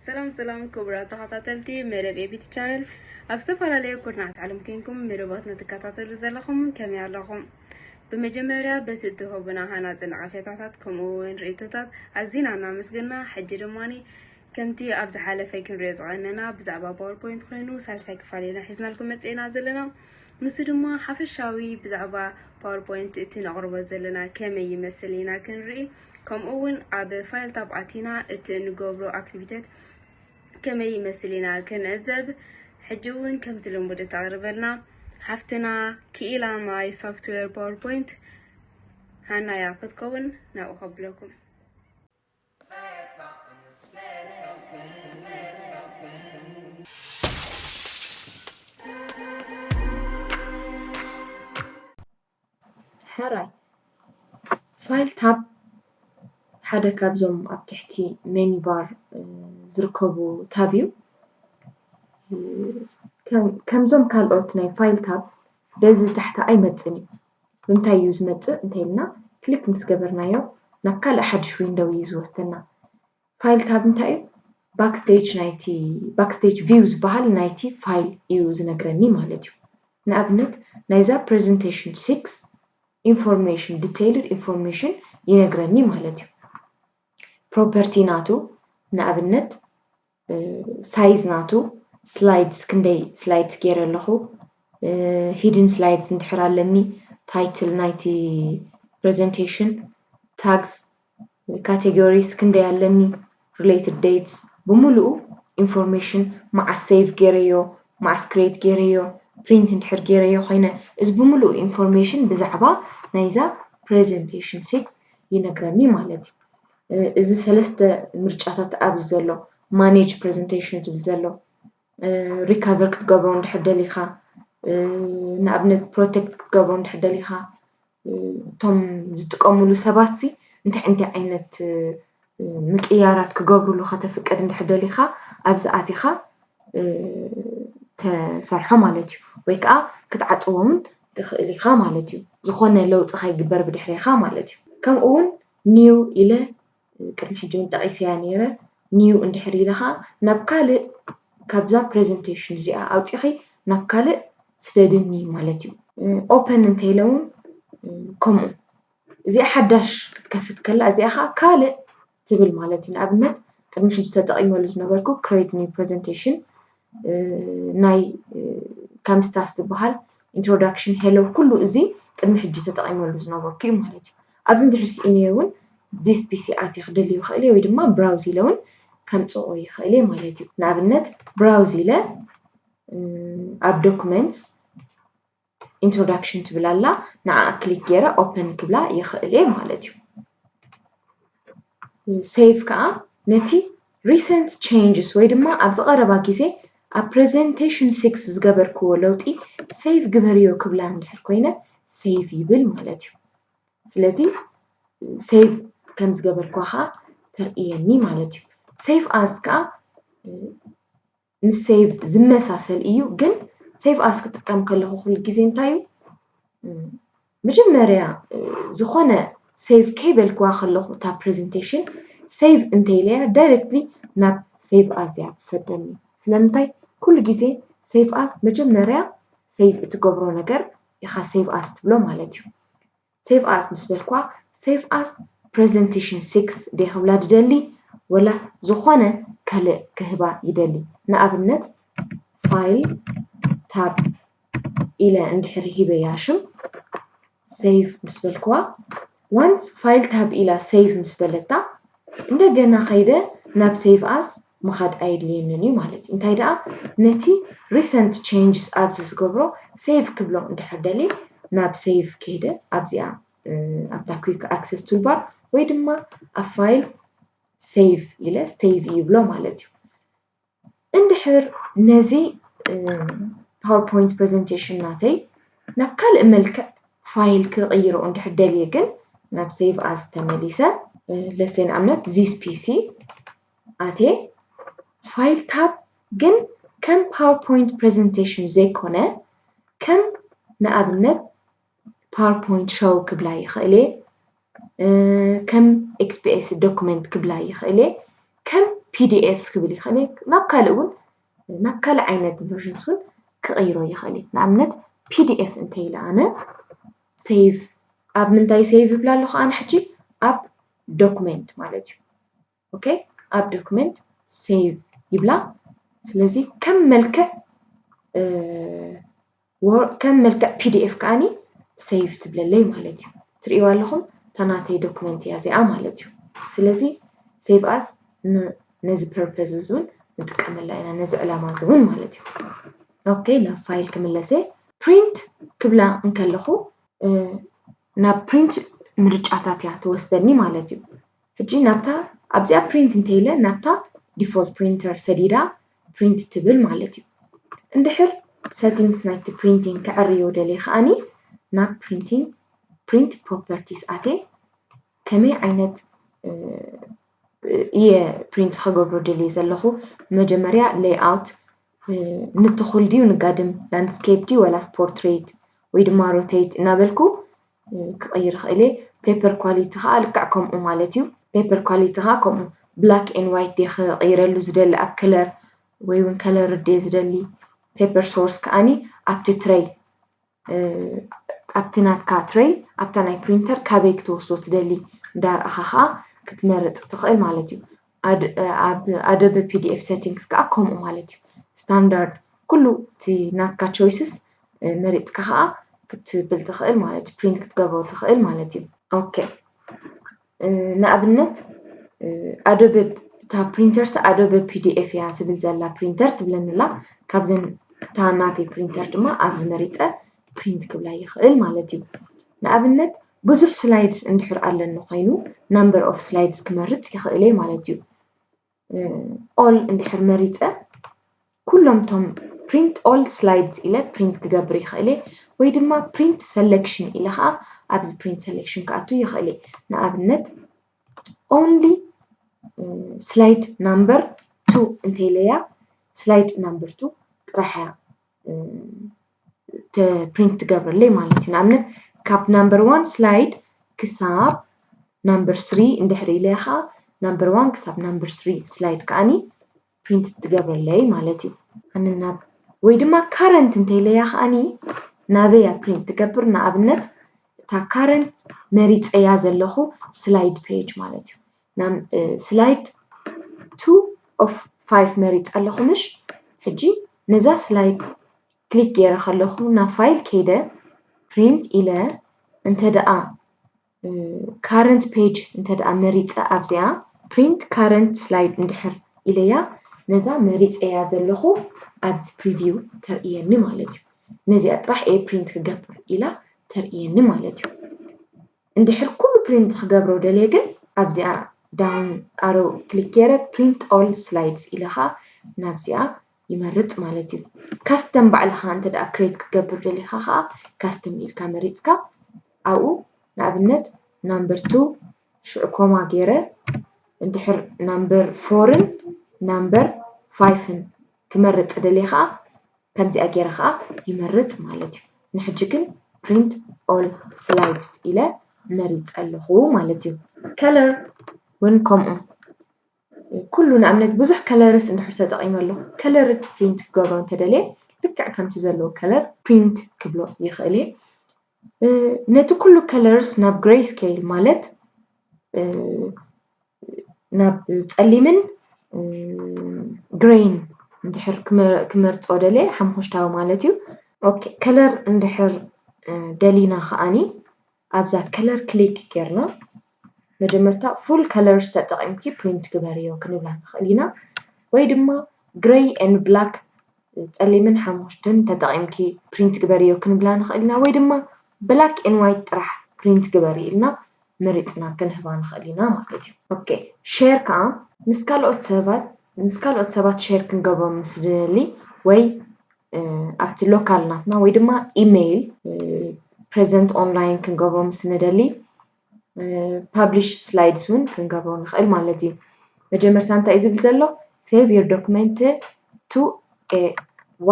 ሰላም ሰላም ክቡራት ተኸታተልቲ መደብ ኤቢቲ ቻነል፣ ኣብ ዝተፈላለዩ ኩርናዓት ዓለም ኮንኩም መደባትና ትከታተሉ ዘለኹም ከመይ ኣለኹም? ብመጀመርያ በቲ እትህቡና ሃናጺ ነቐፌታታት ከምኡ እውን ርእይቶታት ኣዚና እናመስገና፣ ሕጂ ድማ ከምቲ ኣብ ዝሓለፈ ክንሪኦ ዝቐነና ብዛዕባ ፓወርፖይንት ኮይኑ ሳልሳይ ክፋል ኢና ሒዝናልኩም መጺእና ዘለና። ንሱ ድማ ሓፈሻዊ ብዛዕባ ፓወርፖይንት እቲ ነቕርቦ ዘለና ከመይ ይመስል ኢና ክንርኢ፣ ከምኡ እውን ኣብ ፋይል ታብ ኣቲና እቲ እንገብሮ ኣክቲቪቴት ከመይ ይመስል ኢና ክንዕዘብ። ሕጂ እውን ከምቲ ልሙድ እተቕርበልና ሓፍትና ክኢላ ናይ ሶፍትዌር ፓወርፖይንት ሃና እያ ክትከውን፣ ናብኡ ከብለኩም። ሕራይ፣ ፋይል ታብ ሓደ ካብዞም ኣብ ትሕቲ ሜኒ ባር ዝርከቡ ታብ እዩ። ከምዞም ካልኦት ናይ ፋይል ታብ በዚ ታሕቲ ኣይመፅን እዩ። ብምንታይ እዩ ዝመፅእ እንተኢልና፣ ክሊክ ምስ ገበርናዮ ናብ ካልእ ሓድሽ ዊንዶው እዩ ዝወስደና። ፋይል ታብ እንታይ እዩ? ባክስቴጅ ናይቲ ባክስቴጅ ቪው ዝበሃል ናይቲ ፋይል እዩ ዝነግረኒ ማለት እዩ። ንኣብነት ናይዛ ፕሬዘንቴሽን ሲክስ ኢንፎርሜሽን፣ ዲቴይልድ ኢንፎርሜሽን ይነግረኒ ማለት እዩ። ፕሮፐርቲ ናቱ ንኣብነት ሳይዝ ናቱ፣ ስላይድስ፣ ክንደይ ስላይድስ ገይረ ኣለኹ፣ ሂድን ስላይድስ እንድሕር ኣለኒ፣ ታይትል ናይቲ ፕሬዘንቴሽን፣ ታግስ፣ ካቴጎሪስ ክንደይ ኣለኒ፣ ሪሌትድ ዴትስ፣ ብምሉኡ ኢንፎርሜሽን፣ መዓስ ሴቭ ገይረዮ፣ መዓስ ክሬት ገይረዮ፣ ፕሪንት እንድሕር ገይረዮ ኮይነ፣ እዚ ብምሉኡ ኢንፎርሜሽን ብዛዕባ ናይዛ ፕሬዘንቴሽን ሲክስ ይነግረኒ ማለት እዩ። እዚ ሰለስተ ምርጫታት ኣብዚ ዘሎ፣ ማኔጅ ፕሬዘንቴሽን ዝብል ዘሎ፣ ሪካቨር ክትገብሮ እንድሕር ደሊኻ፣ ንኣብነት ፕሮቴክት ክትገብሮ እንድሕር ደሊኻ፣ እቶም ዝጥቀምሉ ሰባት ሲ እንታይ እንታይ ዓይነት ምቅያራት ክገብሩሉ ከተፍቅድ እንድሕር ደሊኻ፣ ኣብዚ ኣቲኻ ተሰርሖ ማለት እዩ። ወይ ከዓ ክትዓፅዎ እውን ትኽእል ኢኻ ማለት እዩ። ዝኾነ ለውጢ ከይግበር ብድሕሬኻ ማለት እዩ። ከምኡ እውን ኒው ኢለ ቅድሚ ሕጂ እውን ጠቒሰያ ነይረ። ኒው እንድሕር ኢለ ከዓ ናብ ካልእ፣ ካብዛ ፕሬዘንቴሽን እዚኣ ኣውፂኺ ናብ ካልእ ስደድኒ ማለት እዩ። ኦፐን እንተኢለ እውን ከምኡ። እዚኣ ሓዳሽ ክትከፍት ከላ እዚኣ ከዓ ካልእ ትብል ማለት እዩ። ንኣብነት ቅድሚ ሕጂ ተጠቒመሉ ዝነበርኩ ክሬት ኒው ፕሬዘንቴሽን ናይ ካምስታስ ዝበሃል ኢንትሮዳክሽን ሄሎ ኩሉ እዚ ቅድሚ ሕጂ ተጠቒመሉ ዝነበርኩ እዩ ማለት እዩ። ኣብዚ እንድሕር ስኢነዮ እውን ዚስ ፒሲ ኣትየ ክደልዮ ይኽእል እየ ወይ ድማ ብራውዝ ኢለ እውን ከምፅኦ ይኽእል እየ ማለት እዩ። ንኣብነት ብራውዝ ኢለ ኣብ ዶክመንትስ ኢንትሮዳክሽን ትብል ኣላ፣ ንዓኣ ክሊክ ገይረ ኦፐን ክብላ ይኽእል እየ ማለት እዩ። ሴቭ ከዓ ነቲ ሪሰንት ቼንጅስ ወይ ድማ ኣብዚ ቀረባ ግዜ ኣብ ፕሬዘንቴሽን ሲክስ ዝገበርክዎ ለውጢ ሴቭ ግበርዮ ክብላ እንድሕር ኮይነ ሴቭ ይብል ማለት እዩ። ስለዚ ሴቭ ከም ዝገበርክዋ ከዓ ተርእየኒ ማለት እዩ። ሴቭ ኣዝ ከዓ ምስ ሴቭ ዝመሳሰል እዩ፣ ግን ሴቭ ኣዝ ክጥቀም ከለኹ ኩሉ ግዜ እንታይ እዩ መጀመርያ ዝኾነ ሴቭ ከይበልክዋ ከለኹ እታ ፕሬዘንቴሽን ሴቭ እንተኢለያ ዳይሬክትሊ ናብ ሴቭ ኣዝ እያ ትሰደኒ። ስለምንታይ ኩሉ ግዜ ሴቭ ኣዝ መጀመርያ ሴቭ እትገብሮ ነገር ኢኻ ሴቭ ኣዝ ትብሎ ማለት እዩ። ሴቭ ኣዝ ምስ በልኳ ሴቭ ኣዝ ፕሬዘንቴሽን ሲክስ ድየ ክብላ ድደሊ ወላ ዝኾነ ካልእ ክህባ ይደሊ። ንኣብነት ፋይል ታብ ኢለ እንድሕር ሂበያ ሽም ሴቭ ምስ በልክዋ ዋንስ ፋይል ታብ ኢላ ሴቭ ምስ በለታ እንደገና ከይደ ናብ ሴቭ ኣዝ ምኻድ ኣየድልየንን እዩ ማለት እዩ። እንታይ ደኣ ነቲ ሪሰንት ቼንጅስ ኣብዚ ዝገብሮ ሴቭ ክብሎ እንድሕር ደልየ ናብ ሴቭ ከይደ ኣብዚኣ ኣብታ ኩዊክ ኣክሰስ ቱልባር ወይ ድማ ኣብ ፋይል ሴቭ ኢለ ሴቭ ይብሎ ማለት እዩ። እንድሕር ነዚ ፓወርፖይንት ፕሬዘንቴሽን ናተይ ናብ ካልእ መልክዕ ፋይል ክቕይሮ እንድሕር ደልየ ግን ናብ ሴቭ ኣዝ ተመሊሰ ለሰይ ንኣብነት ዚስ ፒሲ ኣትየ ፋይል ታብ ግን ከም ፓወርፖይንት ፕሬዘንቴሽን ዘይኮነ ከም ንኣብነት ፓወርፖይንት ሾው ክብላ ይኽእል እየ፣ ከም ኤክስፒኤስ ዶክመንት ክብላ ይኽእል እየ፣ ከም ፒዲኤፍ ክብል ይኽእል እየ። ናብ ካልእ እውን ናብ ካልእ ዓይነት ቨርዥንስ እውን ክቕይሮ ይኽእል እየ። ንኣብነት ፒዲኤፍ እንተኢለ ኣነ ሴቭ ኣብ ምንታይ ሴቭ ይብላ ኣለኹ ኣነ ሕጂ ኣብ ዶክመንት ማለት እዩ። ኦኬ ኣብ ዶክመንት ሴቭ ይብላ። ስለዚ ከም መልክዕ ከም መልክዕ ፒዲኤፍ ከዓኒ ሴቭ ትብለለይ ማለት እዩ። ትርእይዋ ኣለኹም እታ ናተይ ዶክመንት እያ እዚኣ ማለት እዩ። ስለዚ ሴቭ ኣስ ነዚ ፐርፐዝ እውን ንጥቀመላ ኢና ነዚ ዕላማ እዚ እውን ማለት እዩ። ኦኬ ናብ ፋይል ክምለሰ ፕሪንት ክብላ እንከለኹ ናብ ፕሪንት ምርጫታት እያ ትወስደኒ ማለት እዩ። ሕጂ ናብታ ኣብዚኣ ፕሪንት እንተኢለ ናብታ ዲፎልት ፕሪንተር ሰዲዳ ፕሪንት ትብል ማለት እዩ። እንድሕር ሰቲንግስ ናይቲ ፕሪንቲንግ ከዕርዮ ደልየ ከዓኒ ናብ ፕሪንቲንግ ፕሪንት ፕሮፐርቲስ ኣትየ ከመይ ዓይነት እየ ፕሪንት ክገብሮ ደልየ ዘለኹ መጀመርያ ሌይኣውት ንትኹል ድዩ ንጋድም ላንድስኬፕ ድዩ ወላስ ፖርትሬት ወይ ድማ ሮቴት እናበልኩ ክቕይር ይኽእል እየ። ፔፐር ኳሊቲ ከዓ ልክዕ ከምኡ ማለት እዩ። ፔፐር ኳሊቲ ከዓ ከምኡ ብላክ ኤን ዋይት ድየ ክቕይረሉ ዝደሊ ኣብ ከለር ወይ እውን ከለር ድየ ዝደሊ ፔፐር ሶርስ ከዓኒ ኣብቲ ትረይ ኣብቲ ናትካ ትረይ ኣብታ ናይ ፕሪንተር ካበይ ክትወስዶ ትደሊ እንዳርኣኻ ከዓ ክትመርፅ ትኽእል ማለት እዩ። ኣብ ኣዶበ ፒዲኤፍ ሴቲንግስ ከዓ ከምኡ ማለት እዩ። ስታንዳርድ ኩሉ እቲ ናትካ ቾይስስ መሪፅካ ከዓ ክትብል ትኽእል ማለት እዩ። ፕሪንት ክትገብሮ ትኽእል ማለት እዩ። ኦኬ ንኣብነት ኣዶበ እታ ፕሪንተርስ ኣዶበ ፒዲኤፍ እያ ትብል ዘላ ፕሪንተር ትብለኒ ኣላ። ካብዘን እታ ናተይ ፕሪንተር ድማ ኣብዚ መሪፀ ፕሪንት ክብላ ይኽእል ማለት እዩ። ንኣብነት ብዙሕ ስላይድስ እንድሕር ኣለኒ ኮይኑ ናምበር ኦፍ ስላይድስ ክመርፅ ይኽእል እየ ማለት እዩ። ኦል እንድሕር መሪፀ ኩሎም ቶም ፕሪንት ኦል ስላይድስ ኢለ ፕሪንት ክገብር ይኽእል እየ ወይ ድማ ፕሪንት ሰሌክሽን ኢለ ከዓ ኣብዚ ፕሪንት ሰሌክሽን ክኣቱ ይኽእል እየ። ንኣብነት ኦንሊ ስላይድ ናምበር ቱ እንተኢለያ ስላይድ ናምበር ቱ ጥራሕ እያ ፕሪንት ትገብረለይ ማለት እዩ። ንኣብነት ካብ ናምበር ዋን ስላይድ ክሳብ ናምበር ስሪ እንድሕር ኢለያ ከዓ ናምበር ዋን ክሳብ ናምበር ስሪ ስላይድ ከዓኒ ፕሪንት ትገብረለይ ማለት እዩ። ኣነ ናብ ወይ ድማ ካረንት እንተኢለያ ከዓኒ ናበያ ፕሪንት ትገብር ንኣብነት እታ ካረንት መሪፀያ ዘለኹ ስላይድ ፔጅ ማለት እዩ። ስላይድ ቱ ኦፍ ፋይቭ መሪፀ ኣለኹ ምሽ ሕጂ ነዛ ስላይድ ክሊክ ገይረ ከለኹ ናብ ፋይል ከይደ ፕሪንት ኢለ እንተ ደኣ ካረንት ፔጅ እንተ ደኣ መሪፀ ኣብዚኣ ፕሪንት ካረንት ስላይድ እንድሕር ኢለያ ነዛ መሪፀያ ዘለኹ ኣብዚ ፕሪቪው ተርእየኒ ማለት እዩ። ነዚኣ ጥራሕ እየ ፕሪንት ክገብር ኢላ ተርእየኒ ማለት እዩ። እንድሕር ኩሉ ፕሪንት ክገብሮ ደልየ ግን ኣብዚኣ ዳውን ኣሮ ክሊክ ገይረ ፕሪንት ኦል ስላይድስ ኢለ ከዓ ናብዚኣ ይመርፅ ማለት እዩ። ካስተም ባዕልኻ እንተ ደኣ ክሬት ክትገብር ደሊኻ ከዓ ካስተም ኢልካ መሪፅካ ኣብኡ ንኣብነት ናምበር ቱ ሽዑ ኮማ ገይረ እንድሕር ናምበር ፎርን ናምበር ፋይፍን ክመርፅ ደልየ ከዓ ከምዚኣ ገይረ ከዓ ይመርፅ ማለት እዩ። ንሕጂ ግን ፕሪንት ኦል ስላይድስ ኢለ መሪፀ ኣለኹ ማለት እዩ። ከለር እውን ከምኡ ኩሉ ንኣብነት ብዙሕ ከለርስ እንድሕር ተጠቒመ ኣለኹ ከለርድ ፕሪንት ክገብሮ እንተደልየ ልክዕ ከምቲ ዘለዎ ከለር ፕሪንት ክብሎ ይኽእል እየ። ነቲ ኩሉ ከለርስ ናብ ግሬይ ስኬል ማለት ናብ ፀሊምን ግሬይን እንድሕር ክመርፆ ደልየ ሓሙኽሽታዊ ማለት እዩ። ኦኬ ከለር እንድሕር ደሊና ከዓኒ ኣብዛ ከለር ክሊክ ጌርና መጀመርታ ፉል ከለርስ ተጠቒምኪ ፕሪንት ግበርዮ ክንብላ ንኽእል ኢና። ወይ ድማ ግሬይ ኤንድ ብላክ ፀሊምን ሓሙኽሽትን ተጠቒምኪ ፕሪንት ግበርዮ ክንብላ ንኽእል ኢና። ወይ ድማ ብላክ ኤንድ ዋይት ጥራሕ ፕሪንት ግበሪ ኢልና መሪፅና ክንህባ ንኽእል ኢና ማለት እዩ። ኦኬ ሼር ከዓ ምስ ካልኦት ሰባት ምስ ካልኦት ሰባት ሼር ክንገብሮ ምስ ንደሊ ወይ ኣብቲ ሎካል ናትና ወይ ድማ ኢሜይል ፕሬዘንት ኦንላይን ክንገብሮ ምስ ንደሊ ፓብሊሽ ስላይድስ እውን ክንገብሮ ንኽእል ማለት እዩ። መጀመርታ እንታይ እዩ ዝብል ዘሎ save your document to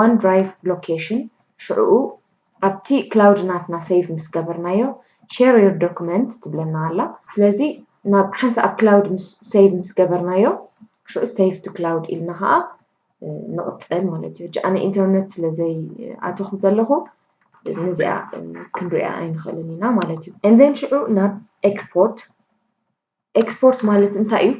one drive location ሽዕኡ ኣብቲ ክላውድ ናትና save ምስ ገበርናዮ share your document ትብለና ኣላ። ስለዚ ናብ ሓንሳእ ኣብ ክላውድ save ምስ ገበርናዮ ሽዑ save to cloud ኢልና ከዓ ንቕፅል ማለት እዩ። ሕጂ ኣነ ኢንተርኔት ስለ ዘይኣተኹ ዘለኹ ነዚኣ ክንሪኣ ኣይንኽእልን ኢና ማለት እዩ። And then ሽዑ ናብ export። Export ማለት እንታይ እዩ?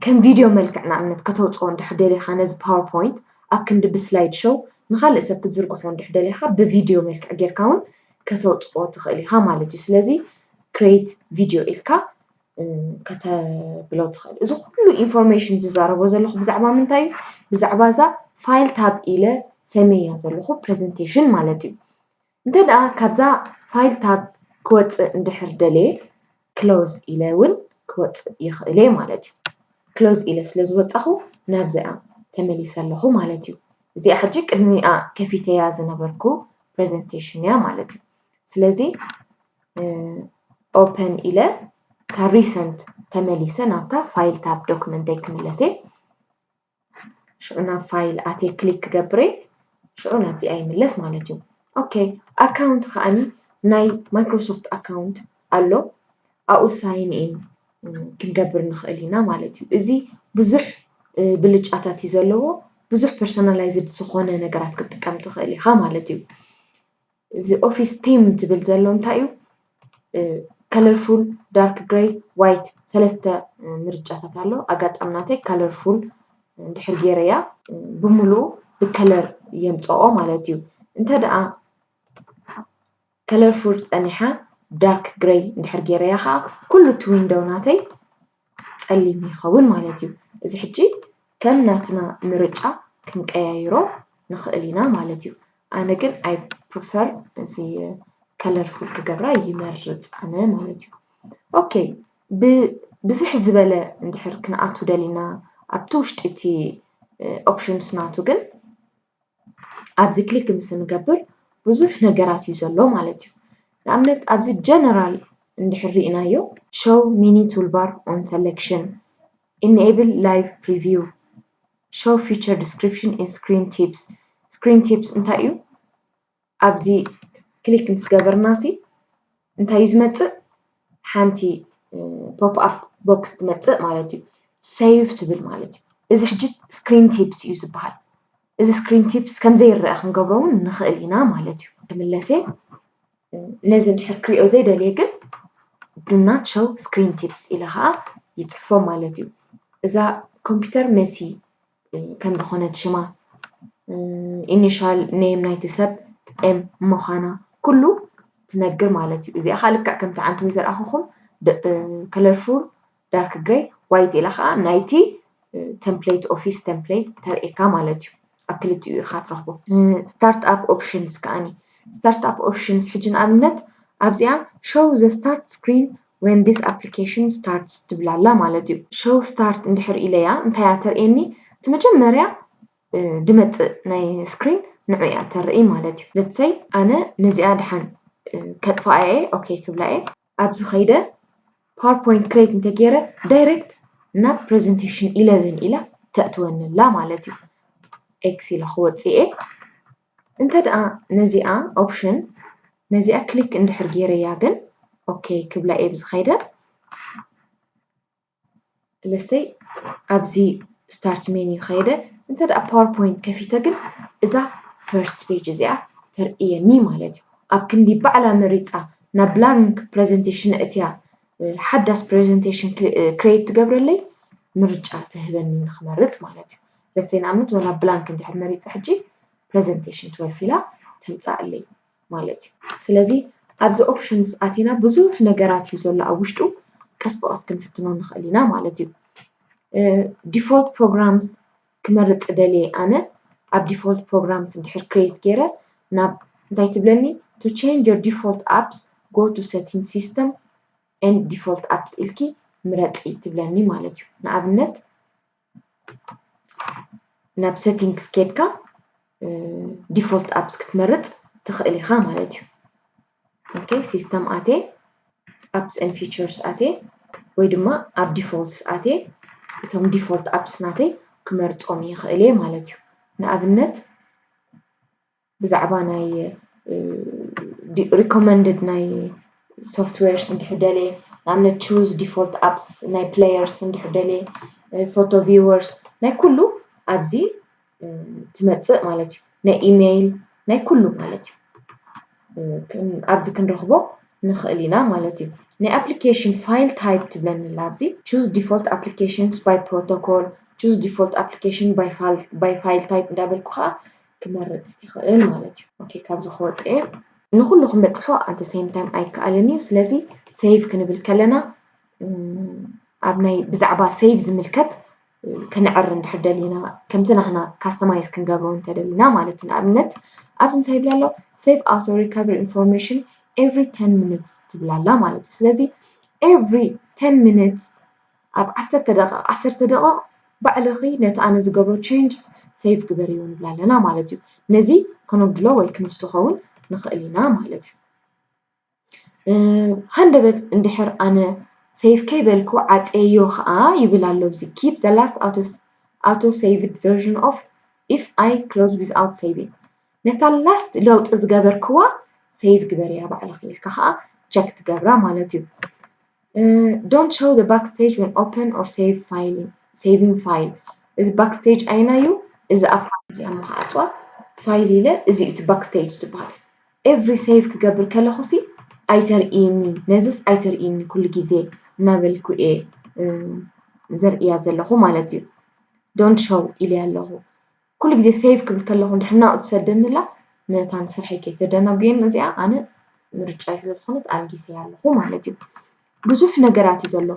ከም ቪድዮ መልክዕ ንኣብነት ከተውፅኦ እንድሕር ደሊኻ ነዚ PowerPoint ኣብ ክንዲ ብስላይድ ሾው ንኻልእ ሰብ ክትዝርግሖ እንድሕር ደሊኻ ብቪድዮ መልክዕ ጌርካ እውን ከተውፅኦ ትኽእል ኢኻ ማለት እዩ። ስለዚ create video ኢልካ ከተብሎ ትኽእል። እዚ ኩሉ ኢንፎርሜሽን ዝዛረቦ ዘለኹ ብዛዕባ ምንታይ እዩ? ብዛዕባ እዛ ፋይል ታብ ኢለ ሰመያ ዘለኹ ፕሬዘንቴሽን ማለት እዩ። እንተ ደኣ ካብዛ ፋይል ታብ ክወፅእ እንድሕር ደልየ ክሎዝ ኢለ እውን ክወፅእ ይኽእል እየ ማለት እዩ። ክሎዝ ኢለ ስለ ዝወፃኹ ናብዚኣ ተመሊሰ ኣለኹ ማለት እዩ። እዚኣ ሕጂ ቅድሚኣ ከፊተያ ዝነበርኩ ፕሬዘንቴሽን እያ ማለት እዩ። ስለዚ ኦፐን ኢለ እታ ሪሰንት ተመሊሰ ናብታ ፋይል ታብ ዶክመንተይ ክምለስ እየ። ሽዑ ናብ ፋይል ኣትየ ክሊክ ክገብር እየ። ሽዑ ናብዚኣ ይምለስ ማለት እዩ። ኦኬ ኣካውንት ከዓኒ ናይ ማይክሮሶፍት ኣካውንት ኣሎ። ኣብኡ ሳይን ኢን ክንገብር ንኽእል ኢና ማለት እዩ። እዚ ብዙሕ ብልጫታት እዩ ዘለዎ። ብዙሕ ፐርሶናላይዝድ ዝኾነ ነገራት ክትጥቀም ትኽእል ኢኻ ማለት እዩ። እዚ ኦፊስ ቲም ትብል ዘሎ እንታይ እዩ? ከለርፉል፣ ዳርክ ግሬይ፣ ዋይት ሰለስተ ምርጫታት ኣሎ። ኣጋጣሚ ናተይ ከለርፉል እንድሕር ገይረያ ብምሉኡ ብከለር የምፅኦ ማለት እዩ። እንተ ደኣ ከለርፉል ፀኒሓ ዳርክ ግሬይ እንድሕር ገይረያ ከዓ ኩሉ እቲ ዊንዶው ናተይ ፀሊም ይኸውን ማለት እዩ። እዚ ሕጂ ከም ናትና ምርጫ ክንቀያይሮ ንኽእል ኢና ማለት እዩ። ኣነ ግን I prefer እዚ ከለርፉል ክገብራ ይመርፅ ኣነ ማለት እዩ። ኦኬ ብዝሕ ዝበለ እንድሕር ክንኣቱ ደሊና ኣብቲ ውሽጢ እቲ ኦፕሽንስ ናቱ ግን ኣብዚ ክሊክ ምስ እንገብር ብዙሕ ነገራት እዩ ዘሎ ማለት እዩ። ንኣብነት ኣብዚ ጀነራል እንድሕር ርኢናዮ show mini toolbar on selection, enable live preview, show feature description in screen tips። Screen tips እንታይ እዩ? ኣብዚ ክሊክ ምስ ገበርና ሲ እንታይ እዩ ዝመፅእ? ሓንቲ ፖፕ ኣፕ ቦክስ ትመፅእ ማለት እዩ። ሴቭ ትብል ማለት እዩ። እዚ ሕጂ ስክሪን ቲፕስ እዩ ዝበሃል። እዚ ስክሪን ቲፕስ ከም ዘይረአ ክንገብሮ እውን ንኽእል ኢና ማለት እዩ። ክምለሰ ነዚ እንድሕር ክሪኦ ዘይደልየ ግን do not show screen tips ኢለ ከዓ ይፅሕፎ ማለት እዩ። እዛ ኮምፒውተር መሲ ከም ዝኾነት ሽማ፣ ኢኒሻል ኔም ናይቲ ሰብ ኤም ምዃና ኩሉ ትነግር ማለት እዩ። እዚኣ ከዓ ልክዕ ከምቲ ዓንትም ዘርኣኹኹም ከለርፉል ዳርክ ግሬይ ዋይት ኢላ ከዓ ናይቲ ተምፕሌት ኦፊስ ተምፕሌት ተርእየካ ማለት እዩ። ኣብ ክልቲኡ ኢኻ ትረኽቦ። ስታርት ኣፕ ኦፕሽንስ ከዓኒ ስታርት ኣፕ ኦፕሽንስ ሕጂ ንኣብነት ኣብዚኣ show the start screen when this application starts ትብል ኣላ ማለት እዩ። Show start እንድሕር ኢለያ እንታይ እያ ተርእየኒ? እቲ መጀመርያ ድመፅእ ናይ ስክሪን ንዑ እያ ተርኢ ማለት እዩ። ለትሰይ ኣነ ነዚኣ ድሓን ከጥፋኣ እየ ኦኬ ክብላ እየ። ኣብዚ ከይደ ፓወርፖይንት ክሬት እንተገይረ ዳይሬክት ናብ ፕሬዘንቴሽን ኢለቨን ኢላ ተእትወኒ ኣላ ማለት እዩ። ኤክስ ኢለ ክወፅእ እየ። እንተ ደኣ ነዚኣ ኦፕሽን ነዚኣ ክሊክ እንድሕር ገይረያ ግን ኦኬ ክብላ እየ ኣብዚ ከይደ። ለሰይ ኣብዚ ስታርት ሜኒ ከይደ እንተ ደኣ ፓወርፖይንት ከፊተ ግን እዛ ፈርስት ፔጅ እዚኣ ተርእየኒ ማለት እዩ። ኣብ ክንዲ ባዕላ መሪፃ ናብ ብላንክ ፕሬዘንቴሽን እትያ ሓዳስ ፕሬዘንቴሽን ክሬት ትገብረለይ ምርጫ ትህበኒ ንክመርፅ ማለት እዩ። ለሰይ ንኣብነት ወላ ብላንክ እንድሕር መሪፀ ሕጂ ፕሬዘንቴሽን ትወልፍ ኢላ ተምፃኣለይ ማለት እዩ። ስለዚ ኣብዚ ኦፕሽንስ ኣቲና ብዙሕ ነገራት እዩ ዘሎ ኣብ ውሽጡ። ቀስ ብቐስ ክንፍትኖ ንኽእል ኢና ማለት እዩ። ዲፎልት ፕሮግራምስ ክመርፅ ደልየ ኣነ ኣብ ዲፎልት ፕሮግራምስ እንድሕር ክሬት ገይረ ናብ እንታይ ትብለኒ? To change your default apps, go to setting system and default apps ኢልኪ ምረፂ ትብለኒ ማለት እዩ። ንኣብነት ናብ ሴቲንግስ ኬድካ ዲፎልት ኣፕስ ክትመርፅ ትኽእል ኢኻ ማለት እዩ። ኦኬ ሲስተም ኣቴ ኣፕስ ኤንድ ፊቸርስ ኣቴ ወይ ድማ ኣብ ዲፎልትስ ኣቴ እቶም ዲፎልት ኣፕስ ናተይ ክመርፆም ይኽእል እየ ማለት እዩ። ንኣብነት ብዛዕባ ናይ recommended ናይ softwares እንድሕር ደልየ፣ ንኣብነት choose default apps ናይ players እንድሕር ደልየ፣ photo viewers ናይ ኩሉ ኣብዚ ትመፅእ ማለት እዩ። ናይ ኢሜይል ናይ ኩሉ ማለት እዩ። ኣብዚ ክንረኽቦ ንኽእል ኢና ማለት እዩ። ናይ application file type ትብለኒ ኣላ ኣብዚ። Choose default applications by protocol, choose default application by file type እንዳበልኩ ከዓ ክመርፅ ይኽእል ማለት እዩ። ኦኬ፣ ካብዚ ክወፅእ እየ። ንኹሉ ክንበፅሖ at the same time ኣይከኣልን እዩ። ስለዚ save ክንብል ከለና ኣብ ናይ ብዛዕባ save ዝምልከት ክንዕር እንድሕር ደሊና፣ ከምቲ ናህና customize ክንገብሮ እንተደሊና ማለት እዩ። ንኣብነት ኣብዚ እንታይ ይብል ኣሎ? Save auto recovery information every ten minutes ትብል ኣላ ማለት እዩ። ስለዚ every ten minutes ኣብ ዓሰርተ ደቂቕ ዓሰርተ ደቂቕ ባዕልኺ ነቲ ኣነ ዝገብሮ changes save ግበርዮ ንብል ኣለና ማለት እዩ። ነዚ ከነጉድሎ ወይ ክንውስኾ እውን ንኽእል ኢና ማለት እዩ። ሃንደበት እንድሕር ኣነ save ከይበልኩ ዓፅየዮ ከዓ ይብል ኣሎ ኣብዚ። Keep the last auto saved version of if I close without saving። ነታ last ለውጢ ዝገበርክዋ save ግበርያ ባዕልኺ ኢልካ ከዓ check ትገብራ ማለት እዩ። Don't show the backstage when open or save file, saving file። እዚ backstage ኣይናዩ፣ እዚ ኣብ file እዚኣ ምክዓፅዋ file ኢለ፣ እዚ እቲ backstage ዝበሃል። Every save ክገብር ከለኹ ሲ ኣይተርእይኒ፣ ነዚስ ኣይተርእይኒ ኩሉ ግዜ እናበልኩ እየ ዘርእያ ዘለኹ ማለት እዩ። Don't show ኢለ ኣለኹ። ኩሉ ግዜ save ክብል ከለኹ እንድሕር ናብኡ ትሰደኒ ኣላ፣ ነታ ንስርሐይ ከይተደናጉየኒ እዚኣ ኣነ ምርጫይ ስለ ዝኾነት ኣልጊሰያ ኣለኹ ማለት እዩ። ብዙሕ ነገራት እዩ ዘሎ።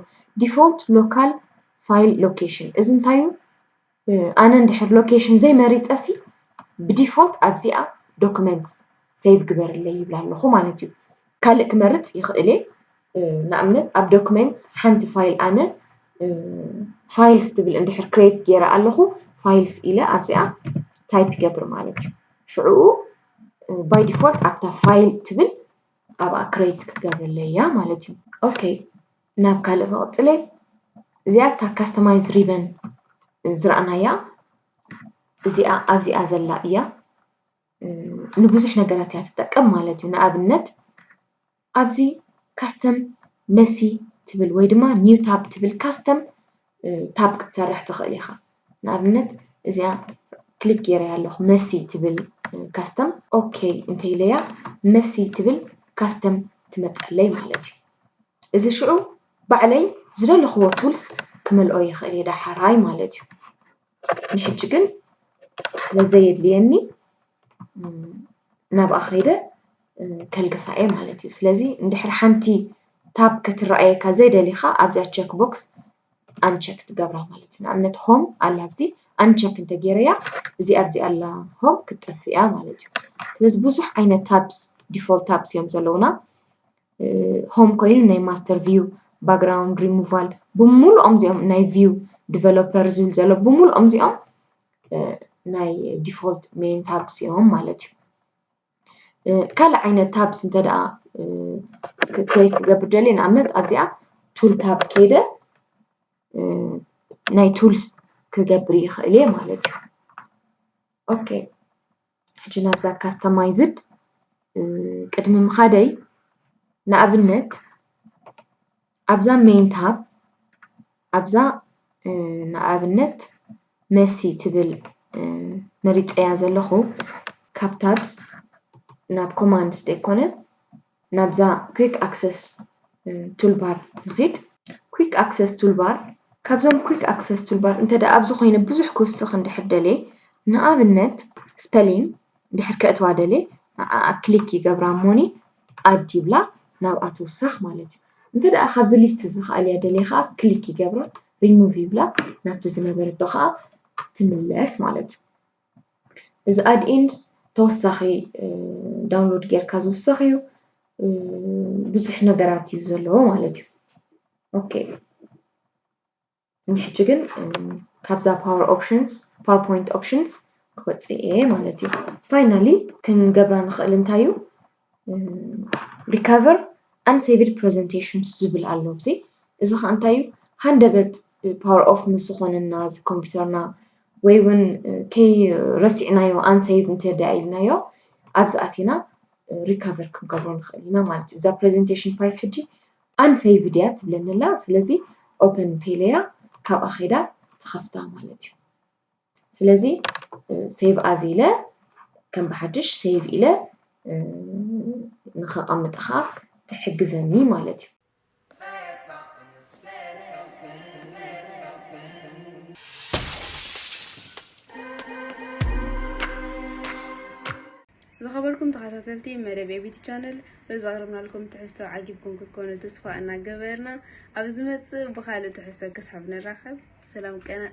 Default local file location፣ እዚ እንታይ እዩ? ኣነ እንድሕር location ዘይመሪፀሲ ብዲፎልት ኣብዚኣ documents save ግበርለይ ይብል ኣለኹ ማለት እዩ። ካልእ ክመርፅ ይኽእል እየ። ንኣብነት ኣብ documents ሓንቲ file ኣነ files ትብል እንድሕር create ገይረ ኣለኹ፣ files ኢለ ኣብዚኣ type ይገብር ማለት እዩ። ሽዕኡ by default ኣብታ file ትብል ኣብኣ create ክትገብርለይ እያ ማለት እዩ። ኦኬ፣ ናብ ካልእ ክቕፅል እየ። እዚኣ እታ customize ribbon ዝረኣናያ እዚኣ ኣብዚኣ ዘላ እያ። ንብዙሕ ነገራት እያ ትጠቀም ማለት እዩ። ንኣብነት ኣብዚ custom messy ትብል ወይ ድማ new tab ትብል custom tab ክትሰርሕ ትኽእል ኢኻ። ንኣብነት እዚኣ ክሊክ ገይረያ ኣለኹ፣ messy ትብል custom። ኦኬ እንተኢለያ messy ትብል custom ትመፀለይ ማለት እዩ። እዚ ሽዑ ባዕለይ ዝደለኽዎ tools ክመልኦ ይኽእል እየ ዳሓራይ ማለት እዩ። ንሕጂ ግን ስለ ዘየድልየኒ ናብኣ ከይደ ከልግሳ እየ ማለት እዩ። ስለዚ እንድሕር ሓንቲ tab ክትረኣየካ ዘይደሊኻ ኣብዚኣ check box uncheck ትገብራ ማለት እዩ። ንኣብነት home ኣላ ኣብዚ uncheck እንተገይረያ እዚ ኣብዚ ኣላ home ክትጠፍእ እያ ማለት እዩ። ስለዚ ብዙሕ ዓይነት tabs፣ default tabs እዮም ዘለውና። Home ኮይኑ ናይ master view፣ background removal ብምሉኦም እዚኦም ናይ view developer ዝብል ዘሎ ብምሉኦም እዚኦም ናይ default main tabs እዮም ማለት እዩ። ካልእ ዓይነት tabs እንተ ደኣ create ክገብር ደልየ ንኣብነት ኣብዚኣ tool tab ከይደ ናይ tools ክገብር ይኽእል እየ ማለት እዩ። ኦኬ ሕጂ ናብዛ customized ቅድሚ ምኻደይ ንኣብነት ኣብዛ main tab ኣብዛ ንኣብነት messy ትብል መሪፀያ ዘለኹ ካብ tabs ናብ commands ደይኮነ ናብዛ quick access toolbar ንኺድ። Quick access toolbar ካብዞም quick access toolbar እንተ ደኣ ኣብዚ ኮይነ ብዙሕ ክውስኽ እንድሕር ደልየ ንኣብነት spelling እንድሕር ከእትዋ ደልየ ንዓኣ click ይገብራ እሞኒ add ይብላ ናብኣ ትውሰኽ ማለት እዩ። እንተ ደኣ ካብዚ list እዚ ክኣልያ ደልየ ከዓ click ይገብራ remove ይብላ ናብቲ ዝነበረቶ ከዓ ትምለስ ማለት እዩ። እዚ add-ins ተወሳኺ download ጌርካ ዝውሰኽ እዩ። ብዙሕ ነገራት እዩ ዘለዎ ማለት እዩ። ኦኬ ሕጂ ግን ካብዛ power options PowerPoint options ክወፅእ እየ ማለት እዩ። Finally ክንገብራ ንኽእል እንታይ እዩ recover unsaved presentations ዝብል ኣሎ ኣብዚ። እዚ ከዓ እንታይ እዩ ሃንደበት power off ምስ ዝኾነና እዚ ኮምፒውተርና ወይ እውን ከይረሲዕናዮ unsave እንተደኣ ኢልናዮ ኣብዚ ኣቲና recover ክንገብሮ ንኽእል ኢና ማለት እዩ። እዛ presentation five ሕጂ unsaved እያ ትብለኒ ኣላ። ስለዚ open እንተኢለያ ካብኣ ከይዳ ትኸፍታ ማለት እዩ። ስለዚ save as ኢለ ከም ብሓድሽ save ኢለ ንኸቐምጥ ኸዓ ትሕግዘኒ ማለት እዩ። ዝኸበርኩም ተኸታተልቲ መደብ ኤቢቲ ቻነል፣ በዚ ኣቕረብናልኩም ትሕዝቶ ዓጊብኩም ክትኮኑ ተስፋ እናገበርና፣ ኣብ ዝመጽእ ብኻልእ ትሕዝቶ ክሳብ ንራኸብ ሰላም ቀና።